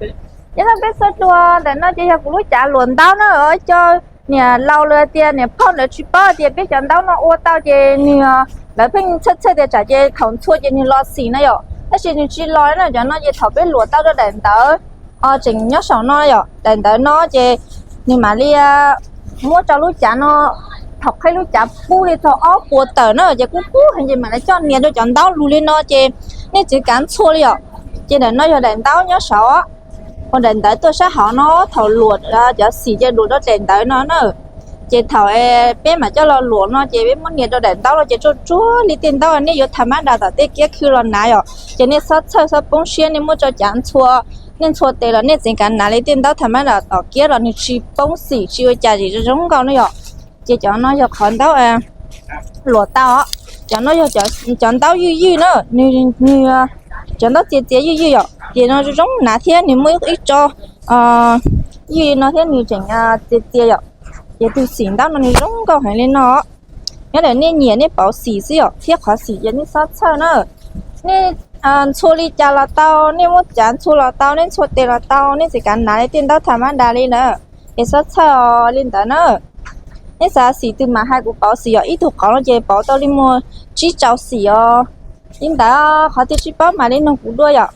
Nyob zoo peb txhua tus, ntawm no ces yog kuv lub cav luam ntaub na. Cov niam laus los tias niam phauj ntawd tsis paub tias peb cov ntaub no ua tau ces nws, lawv pheej txhawj txhawj tias tsam ces thaum ntxhua ces nws los xim na yom, tab sis nws tsis los na. Cov no ces thaum peb luam tau rau daim ntawv tseem nyob saum no yom, daim ntawv no ces nws mam li muab rau lub cav no, thaum qhib lub cav pub li txog ob puas tawm na ces kub kub heev ces mam li coj nias rau cov ntaub lug li no ces nej tseem kav ntxhua li yom. Ces daim no yog daim ntaub nyob saud, ua daim ntawv tuaj sab hauv no thaum luam cov xim ces luam rau daim ntawv no na. Ces thaum peb mam coj los luam no ces peb muab nias rau daim ntaub los ces tsuag tsuag li tej ntaub nej yuav tham mab das tom tej kiab khw los hnav yom. Ces nej txhob txhawj txhob poob siab, nej muab rau cav ntxhua, nej ntxhua tes los nej tseem kav hnav li tej ntaub tham mab das tom kiab los nws tsis poob xim tsis ua cas, zoo zoo nkauj na yom. Ces cov no yog qhov ntaub luam tau. Cov no yog cov ntaub ywj ywj na, nws, cov ntaub txias txias ywj ywj yom, ces no zoo zoo hnav thiab nws muaj ib tso ywj li no thiab nws tseem txias txias yom. Ces tus xim ntaub no nws zoo nkauj heev li no. Nyob ntawm nej nyiam nej pauv xim xwb yom, thiab qhov xim ces nej txhob txhawj na. Nej ntxhua li cas los tau, nej muab cav ntxhua los tau, nej ntxhua tes los tau, nej tseem kav hnav li tej ntaub tham mab das li na. Es txhob txhawj li ntawd na. Nej xav xim twg mas hais kuv pauv xim yom, ib tug qauv no ces pauv tau li muaj tsib rau xim os. Li ntawd qhov twg tsis paub mam li nug kuv dua yom.